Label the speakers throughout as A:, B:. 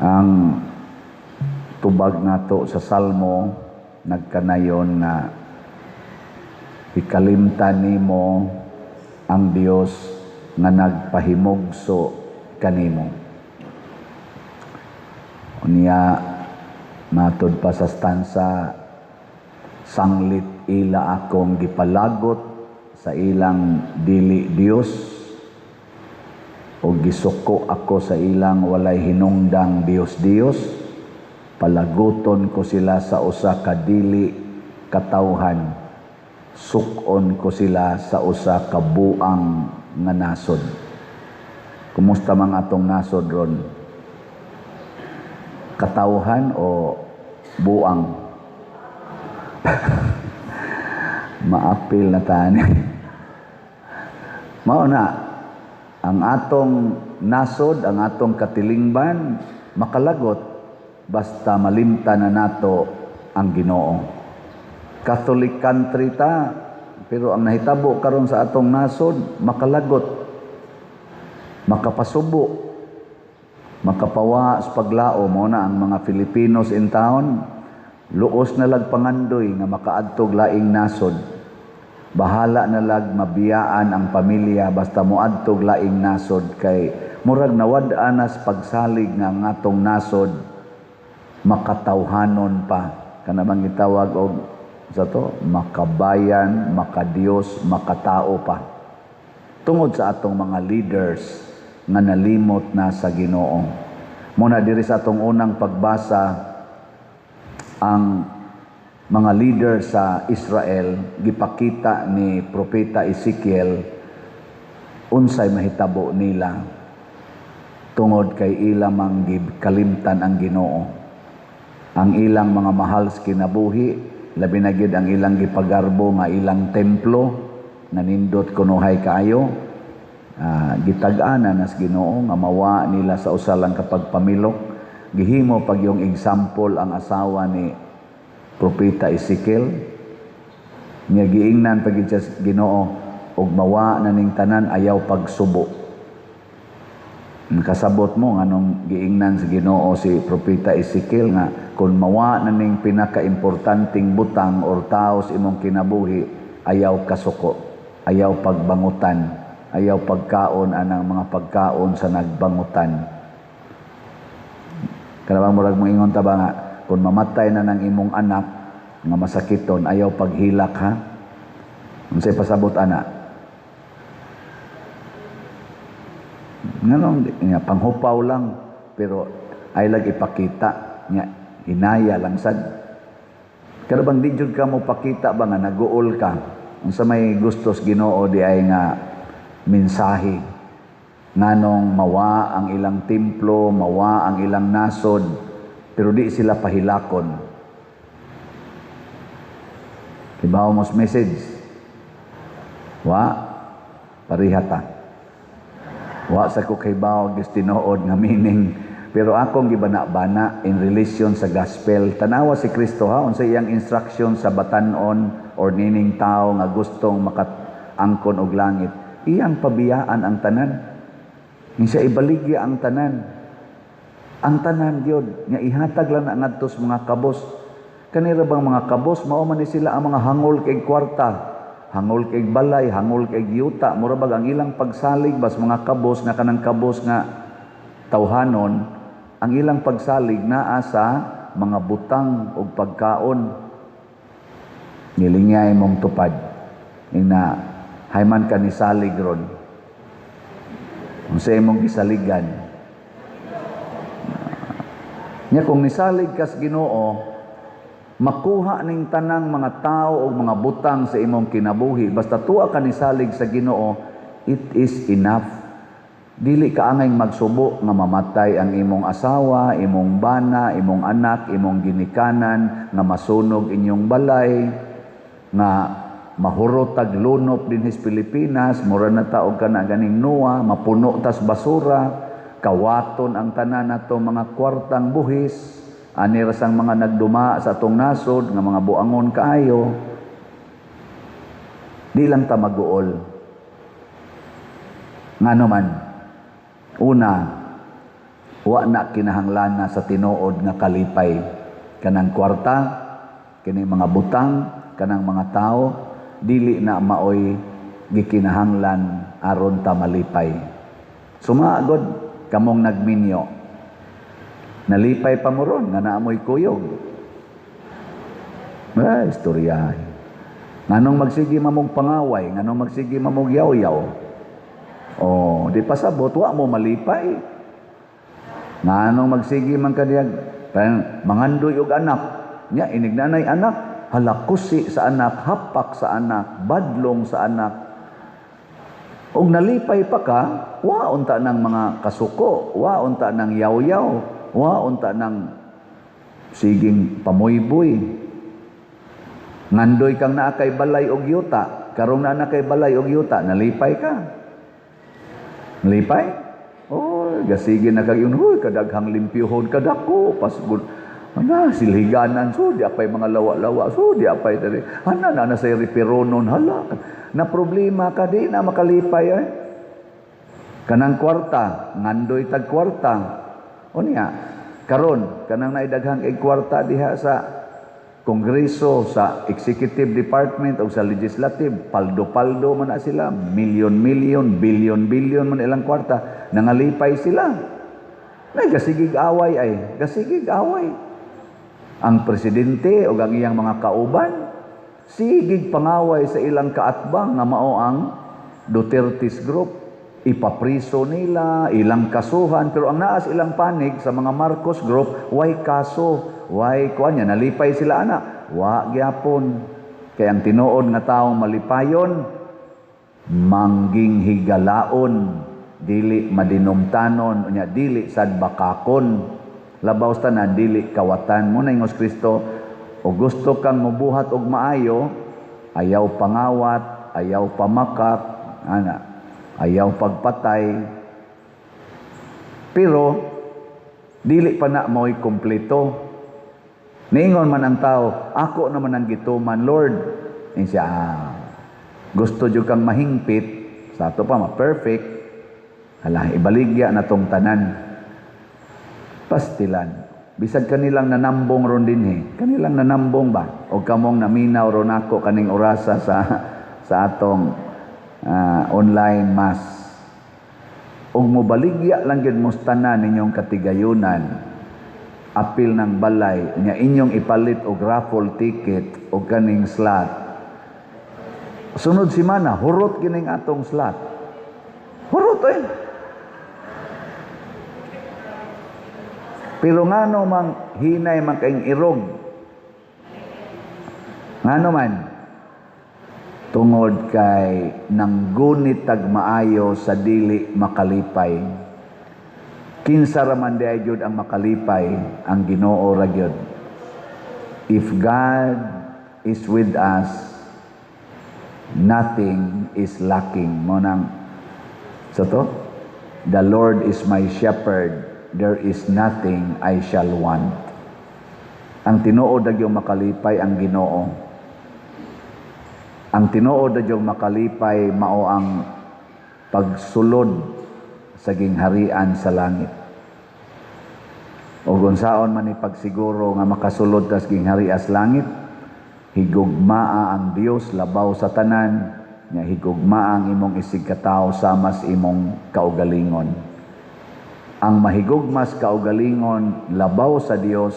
A: Ang tubag nato sa Salmo nagkanayon nga ikalimtan nimo ang Dios nga nagpahimugso kanimo. Unya matud pa sa stanza, sanglit ila akong gipalagot sa ilang dili Dios o gisuko ako sa ilang walay hinungdang Dios-Dios, palaguton ko sila sa usa ka dili katawhan, suk-on ko sila sa usa ka buang nga nasod. Kumusta mang atong nasod ron? Katawhan o buang? Maapil na tani. Mao na ang atong nasod, ang atong katilingban, makalagot basta malimtan na nato ang Ginoo. Catholic country ta, pero ang nahitabo karon sa atong nasod, makalagot, makapasubo, makapawa sa paglao. Mo na ang mga Filipinos in town, luos na lag pangandoy nga makaadtog laing nasod. Bahala na lag mabiyaan ang pamilya basta moadtog laing nasod, kay murag nawad-an nas pagsalig nga ang atong nasod makatawhanon pa. Kana bang gitawag og sa to makabayan, makadiyos, makatao pa. Tungod sa atong mga leaders nga nalimot na sa Ginoo. Muna diri sa atong unang pagbasa, ang mga leader sa Israel gipakita ni Propeta Ezekiel unsay mahitabo nila tungod kay ila mang gikalimtan ang Ginoo. Ang ilang mga mahal sa kinabuhi, labi na gyud ang ilang gipagarbo nga ilang templo nga nindot kunuhay kaayo, gitag-ana nas Ginoo nga mawa nila sa usa lang ka pagpamilok. Gihimo pag yung example ang asawa ni Propeta Ezekiel nga giingnan pag sa Ginoo og mawa na ning tanan, ayaw pagsubo. Nakasabot mo nganong giingnan sa Ginoo si Propeta Ezekiel nga kung mawa na ning pinakaimportanteng butang or tao sa imong kinabuhi, ayaw kasuko, ayaw pagbangutan, ayaw pagkaon anang mga pagkaon sa nagbangutan. Kanang murag moingon ta ba nga kung mamatay na ng imong anak nga masakiton, ayaw paghilak ha? Unsay pasabot ana? Nganong nga panghupaw lang, pero ay lag ipakita nya hinaya lang sad. Pero bang di jud ka mo pakita ba nga naguol ka? Unsa may gustos Ginoo di ay nga mensahe nganong mawa ang ilang templo, mawa ang ilang nasod, pero di sila pahilakon. Kibaw mos message? Wa parihata. Wa sa ko kaybaw gyud tinuod nga meaning, pero akong gibana-bana in relation sa gospel. Tanawa si Kristo ha, unsa iyang instruction sa batan-on or nining tao nga gustong makaangkon og langit. Iyang pabiyaan ang tanan. Siya ibaligya ang tanan. Ang tanan gyud nga ihatag lang na ngadto sa mga kabos. Kanira bang mga kabos, mao man ni sila ang mga hangol kay kwarta, hangol kay balay, hangol kay yuta. Mura bag ang ilang pagsalig bas mga kabos nga kanang kabos nga tawhanon, ang ilang pagsalig naa sa mga butang ug pagkaon. Nilingay mong tupad. Ina hayman ka ni salig ron. Unsa imong gisaligan? Nya kung nisalig kas Ginoo, makuha ning tanang mga tao o mga butang sa imong kinabuhi. Basta tuwa ka nisalig sa Ginoo, it is enough. Dili ka angay magsubo nga mamatay ang imong asawa, imong bana, imong anak, imong ginikanan, nga masunog inyong balay, nga mahurot tag lunop dinhi sa Pilipinas, mura na ta og kana ganing nuwa, mapuno tas basura, kawaton ang tanan nato mga kwartang buhis, ani ra sang mga nagduma sa atong nasod nga mga buangon kaayo. Di lang ta maguol. Ngano man? Una, Wa na kinahanglana sa tinuod nga kalipay. Kanang kwarta, kining mga butang, kanang mga tao, dili na maoy gikinahanglan aron ta malipay. Sumagod kamong nagminyo. Nalipay pa mo ron nga naamoy kuyog. Ah, istorya. Nganong magsige mamog pangaway, nganong magsige mamog yaw-yaw? Oh, di pasabot wa mo malipay. Nganong magsige man kadiyag mangandoy og anak, nya inig nanay anak, halakusi sa anak, hapak sa anak, badlong sa anak. Og nalipay pa ka, wa unta ng mga kasuko, wa unta ng yaw-yaw, wa unta ng siging pamuyboy. Ngandoy kang naa kay balay og yuta, karong naa na kay balay og yuta, nalipay ka. Nalipay? Oh, gasige na kag yun, huy, kadaghang limpyuhon, kadako, pasgud. Ana, silhiganan, so di apay mga lawa-lawa, so di apay dali. Ana, na na sa ripironon, hala. Na problema ka, di na makalipay eh. Kanang kwarta, ngandoy tag kwarta. O niya, karon kanang naidaghang kay kwarta diha sa Kongreso, sa Executive Department o sa Legislative, paldo-paldo man na sila, milyon-milyon, bilyon-bilyon man ilang kwarta, nangalipay sila. Ay, gasigig away ay, gasigig away. Ang presidente o ang iyang mga kauban, sigig pangaway sa ilang kaatbang nga mao ang Duterte's Group. Ipapriso nila, ilang kasuhan, pero ang naas ilang panig sa mga Marcos Group, way kaso, way kuan niya, nalipay sila ana, wa gyapon. Kay ang tinuod nga taong malipayon, mangging higalaon, dili madinumtanon, unya dili sad bakakon. Labaw sa tanan dili kawatan mo na ingos Kristo, o gusto kang mubuhat og maayo, ayaw pangawat, ayaw pamakak, ana, ayaw pagpatay. Pero dili pa na mo'y kompleto. Niingon man ang tao, "Ako naman ang gituman, Lord." Ingon siya, "Ah, gusto jud kang mahingpit, sa ato pa ma-perfect, hala, ibaligya na tong tanan." Pastilan. Bisag kanilang nanambong ron dinhi, kanilang nanambong ba? O kamong naminaw ron ako kaning orasa sa atong online mass. Ug mobaligya lang gyud mo tanan ninyong katigayunan, apil ng balay nya inyong ipalit og raffle ticket og kaning slot. Sunod semana hurot kining atong slot. Hurot eh. Pero ngano mang hinay man kaing irog? Ngano man? Tungod kay nanggunit tag maayo sa dili makalipay. Kinsa ra man diay jud ang makalipay, ang Ginoo ra gyud. If God is with us, nothing is lacking. Mo nang sa to, "The Lord is my shepherd, there is nothing I shall want." Ang tinuod na yung makalipay ang Ginoo. Ang tinuod na yung makalipay mao ang pagsulod sa gingharian sa langit. O unsaon man ni pagsiguro nga makasulod tas gingharian sa langit, higugmaa ang Dios labaw sa tanan, nya higugmaa ang imong isig katawo sama sa imong kaugalingon. Ang mahigugmas kaugalingon labaw sa Dios,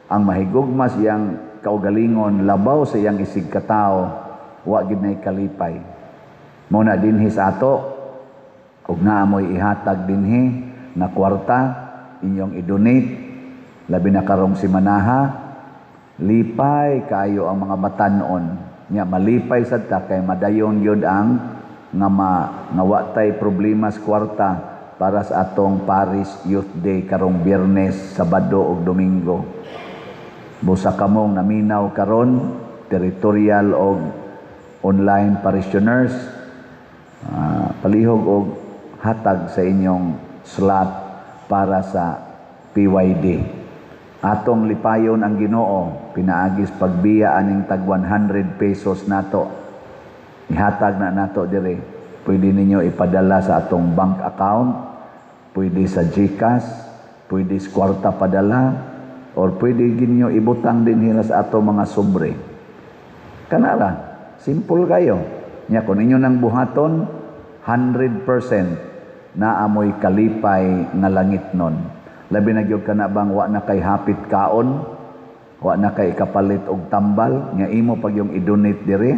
A: ang mahigugmas iyang kaugalingon labaw sa iyang isig katawo, wa gid nay kalipay. Mao na dinhi sa ato, ug naa mo'y ihatag dinhi na kwarta inyong i-donate, labi na karong simanaha, lipay kaayo ang mga batan-on. Nya malipay sad ta kay madayon gyud ang nga nga wa tay problema sa kwarta para sa atong Parish Youth Day karong Biyernes, Sabado ug Domingo. Busa kamong naminaw karon, territorial og online parishioners, palihog og hatag sa inyong slot para sa PYD. Atong lipayon ang Ginoo pinaagis pagbiya aning tag 100 pesos nato. Ihatag na nato dire. Pwede ninyo ipadala sa atong bank account, pwede sa GCash, Pwede sa kwarta padala or pwede ginyo ibutang din hila sa ato mga sobre. Kanara, simple kayo. Nya kung inyo nang buhaton, 100% na amoy kalipay nga langit nun. Labi na gyud kana bang wa na kay hapit kaon, wa na kay kapalit og tambal, nga imo pag yung i-donate diri,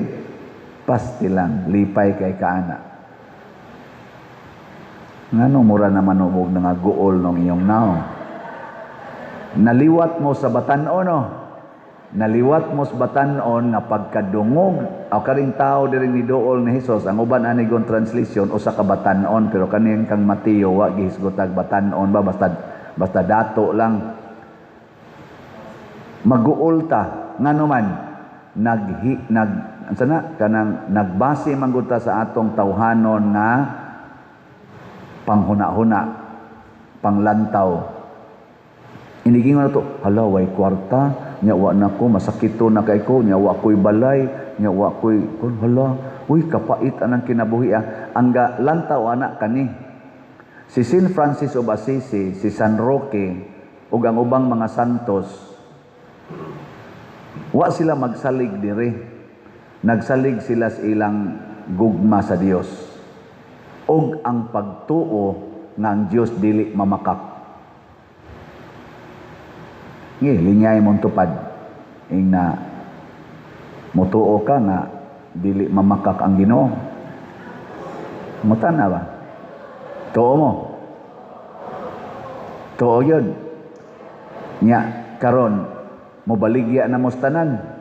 A: pasti lang, lipay kay kaana. Ngano mura naman og nga guol nung iyong nao. Naliwat mo sa batan-on, no? Naliwat mo sa batan-on nga pagkadungog aw karing tao diri ni duol ni Hesus. Ang uban ani gon translation usa ka batan-on, pero kaning kang Mateo wa gihisgotag batan-on ba, basta basta dato lang. Maguol ta ngano man naghi nag unsa na kanang nagbase man gud ta sa atong tawhanon nga panghuna-huna, panglantaw. Inigingon na to, "Hala, way kwarta, nya wa na ko, masakito na kay ko, nya wa ko'y balay, nya wa ko'y, hala, uy, kapait anang kinabuhi ah." Ang ga, lantaw anak kani. Si Saint Francis of Assisi, si San Roque, ug ang ubang mga santos, wa sila magsalig diri. Nagsalig sila sa ilang gugma sa Dios. Og ang pagtuo nga ang Dios dili mamakak. Ngi, lingay mong tupad. Ing na mutuo ka nga dili mamakak ang Ginoo. Mutan na ba? Tuo mo? Tuo yun. Nya, karon mobaligya na mo sa tanan.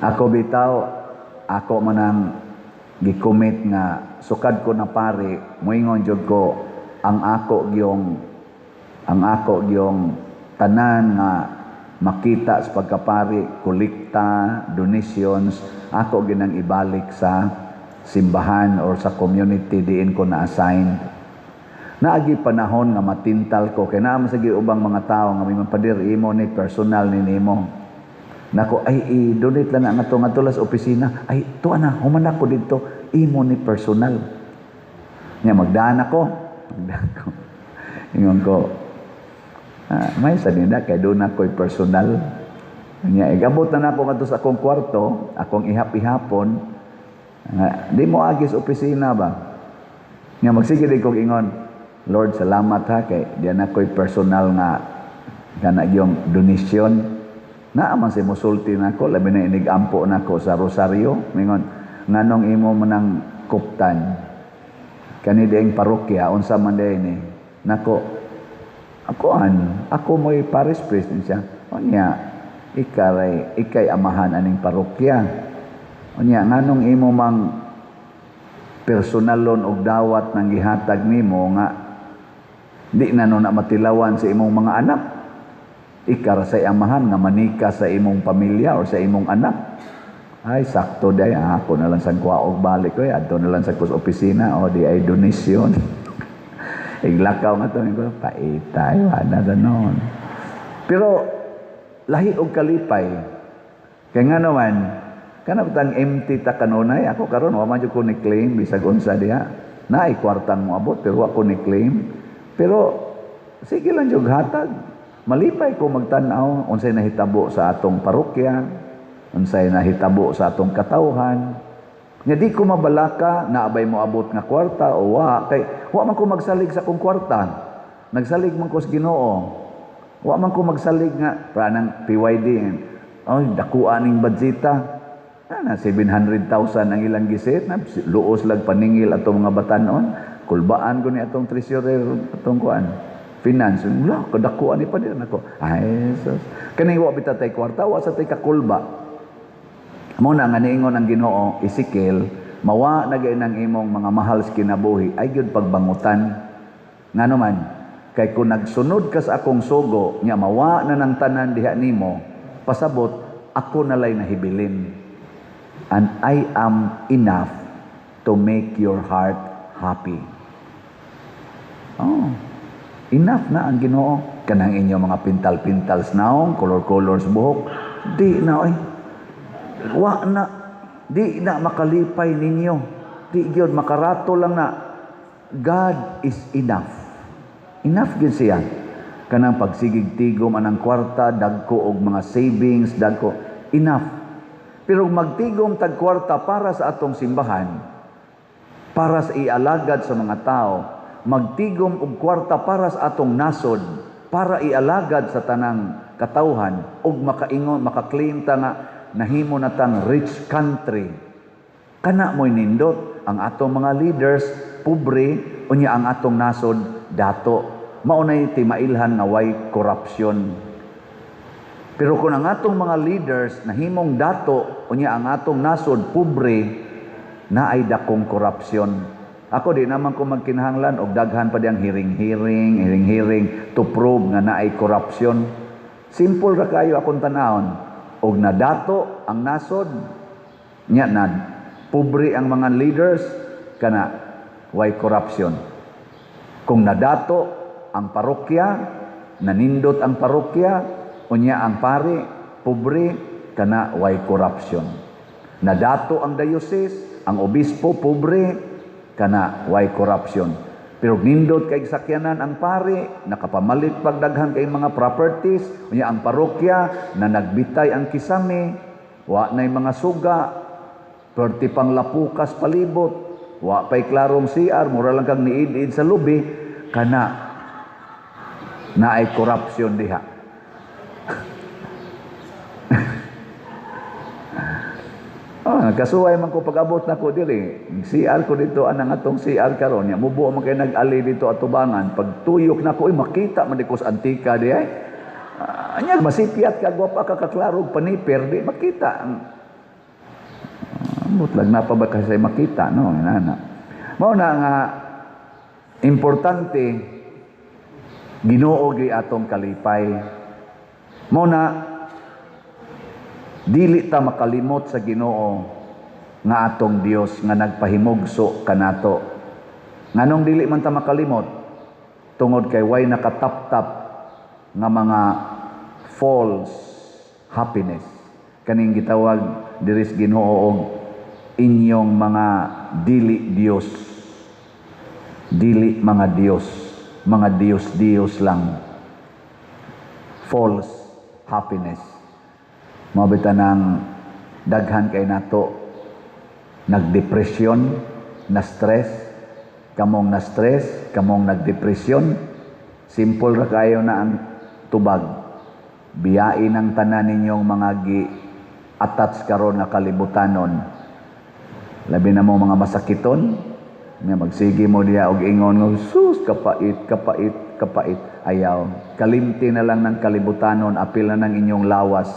A: Ako bitaw, ako manang gikomit nga sukad ko na pare, moingon jud ko ang ako gyong tanan nga makita sa pagkapari, kolekta, donations, ako ginang ibalik sa simbahan or sa community diin ko na-assign. Naagi panahon nga matintal ko kay naa man sa ubang mga tawo nga may pader imo ni personal ni nimo. Nako, ay, i-donate lang na nga to sa opisina. Ay, tuwa na, human ako dito, imo ni personal. Nya magdaan ako. Magdaan ko. Ingon ko, may sa nila kay doon ako'y personal. Nya igabot na nako ngadto sa akong kwarto, akong ihap-ihapon. Nga, di mo agi sa opisina ba? Nya magsige din kog ingon, "Lord, salamat ha kay diyan ako'y personal nga kana yung donation." Naa man si musulti nako, labi na inig-ampo nako sa Rosario, mingon, "Nganong imo manang kuptan kani dieng parokya, unsa man diay ni?" Nako, ako an, ako mo'y parish priest siya. "Unya, ikaray, ikay amahan aning parokya. Unya, nganong imo mang personalon og dawat nang gihatag nimo nga di na no na matilawan sa imong mga anak? Ika ra sa amahan nga manika sa imong pamilya or sa imong anak." Ay, sakto day. Ako na lang sang kuha og balik ko. Adto na lang sa kus opisina. O, di ay donation. Iglakaw nga to. Ko, paitay. Wala na noon. Pero, lahi og kalipay. Kaya nga naman, kana batang empty ta kanunay. Ako karon wa man jud ko ni claim bisag unsa diha. Naay kwartang moabot pero wa ko ni claim. Pero sige lang jud hatag. Malipay ko magtan-aw unsay nahitabo sa atong parokya, unsay nahitabo sa atong katawhan. Nya di ko mabalaka na abay mo abot nga kwarta o wa kay wa man ko magsalig sa akong kwarta. Nagsalig man ko sa Ginoo. Wa man ko magsalig nga para nang PYD. Ay, dakuan ning budgeta. Ana 700,000 ang ilang giset na luos lag paningil atong mga batanon. Kulbaan ko ni atong treasurer atong kuan. Finance, wala, kadakuan ni pa din ako. Ay, sus. Kaning wa bitaw tay kwarta, wa sa tay kakulba. Mo na nga niingon ang Ginoo, Ezekiel, mawa na gay ng imong mga mahal sa kinabuhi, ay gyud pagbangutan. Ngano man, kay kung nagsunod ka sa akong sugo, nya mawa na ng tanan diha nimo, pasabot, ako nalay nahibilin. And I am enough to make your heart happy. Oh, enough na ang Ginoo. Kanang inyo mga pintal-pintals naong, color-colors buhok, di na oy. Wa na, di na makalipay ninyo. Di gyud makarato lang na. God is enough. Enough gyud siya. Kanang pagsigig tigom anang kwarta, dagko og mga savings, dagko, enough. Pero magtigom tag kwarta para sa atong simbahan, para sa ialagad sa mga tao, magtigom og kwarta para sa atong nasod, para ialagad sa tanang katawhan, ug makaingon, makaklaim ta nga nahimo na tang rich country. Kana mo'y nindot. Ang atong mga leaders pobre, unya ang atong nasod dato. Mao nay timailhan nga way korupsyon. Pero kung ang atong mga leaders nahimong dato, unya ang atong nasod pobre, naay dakong korupsyon. Ako, di naman ko magkinahanglan og daghan pa diyang hearing-hearing, hearing-hearing to prove nga naay korupsyon. Simple ra kayo akong tanawon. Og nadato ang nasod, nya na pobre ang mga leaders, kana way corruption. Kung nadato ang parokya, nanindot ang parokya, unya ang pari, pobre, kana way corruption. Nadato ang diocese, ang obispo, pobre, kana way corruption. Pero nindot kay sakyanan ang pari, nakapamalit pagdaghan kay mga properties, unya ang parokya na nagbitay ang kisame, wa nay mga suga, perti pang lapukas palibot, wa pay klarong CR, mura lang kang niid-id sa lubi, kana naay corruption diha. Oh, nagkasuway man ko pag-abot na ko diri. CR ko dito anang atong CR karon nya mubuo man kay nag-ali dito atubangan. Pag tuyok na ko, ay, makita man di ko sa antika di ay. Anya masipyat ka, gwapa ka, kaklaro og paniper, di makita. Mutlag na pa ba kasi makita, no? Inana. Mao na nga importante Ginoo gyud atong kalipay. Mao na dili ta makalimot sa Ginoo nga atong Dios nga nagpahimugso kanato. Nganong dili man ta makalimot? Tungod kay way nakataptap nga mga false happiness. Kaning gitawag diri sa Ginoo og inyong mga dili Dios. Dili mga Dios, mga Dios-Dios lang. False happiness. Mao bitaw nang daghan kay nato nagdepresyon, na stress, kamong na stress, kamong nagdepresyon, simple ra kayo na ang tubag. Biyain ang tanan ninyong mga gi-attach karon nga kalibutanon. Labi na mo mga masakiton, nga magsige mo diha og ingon nga, "Sus, kapait, kapait, kapait." Ayaw. Kalimti na lang ng kalibutanon, apil na ng inyong lawas.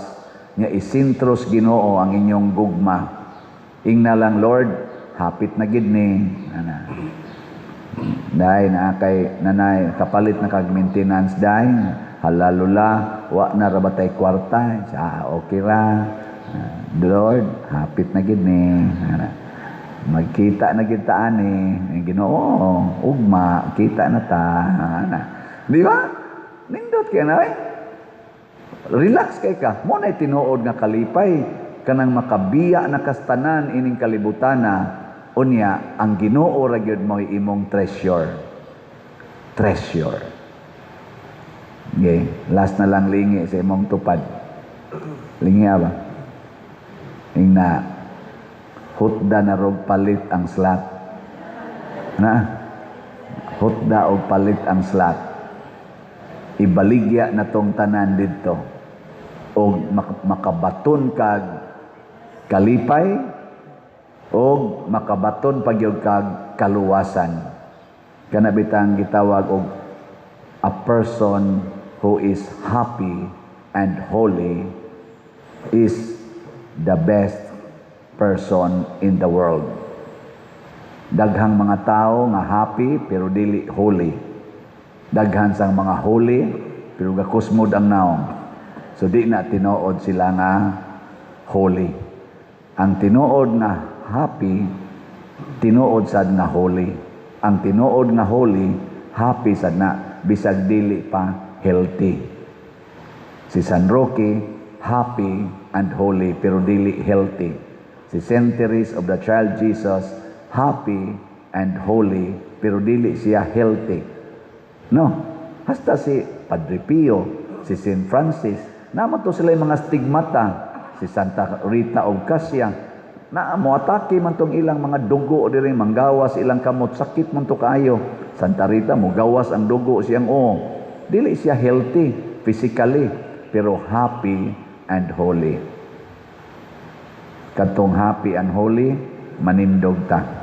A: Nga isintros Ginoo ang inyong gugma. Ingna lang, "Lord, hapit na gid ni." Ana. Day na kay nanay kapalit na kag maintenance, day. Halalula, wa na ra batay kwarta. Ah, okay ra. Ah, Lord, hapit na gid ni. Ana. Magkita na gid ta ani. Ginoo, ugma, kita na ta. Ana. Di ba? Nindot kay na eh. Relax kay ka. Mao na tinuod nga kalipay kanang makabiya na kastanan ining kalibutana, unya ang Ginoo ra gyud mo'y imong treasure. Treasure. Okay, last na lang, lingi sa imong tupad. Lingi ba? Ingna hutda na rog palit ang slot. Na? Hutda og palit ang slot. Ibaligya na tong tanan didto. Og makabaton kag kalipay og makabaton pagyud kag kaluwasan. Kana bitang gitawag og a person who is happy and holy is the best person in the world. Daghang mga tao nga happy pero dili holy. Daghan sang mga holy pero gakusmod ang naong. So di na tinuod sila nga holy. Ang tinuod nga happy, tinuod sad nga holy. Ang tinuod nga holy, happy sad na bisag dili pa healthy. Si San Roque, happy and holy pero dili healthy. Si Saint Therese of the Child Jesus, happy and holy, pero dili siya healthy. No? Hasta si Padre Pio, si Saint Francis, naa man to sila yung mga stigmata, si Santa Rita of Cascia, na moatake man tong ilang mga dugo diri, manggawas ilang kamot, sakit man to kaayo. Santa Rita, mogawas ang dugo siyang o. Dili siya healthy physically, pero happy and holy. Katong happy and holy, manindog ta.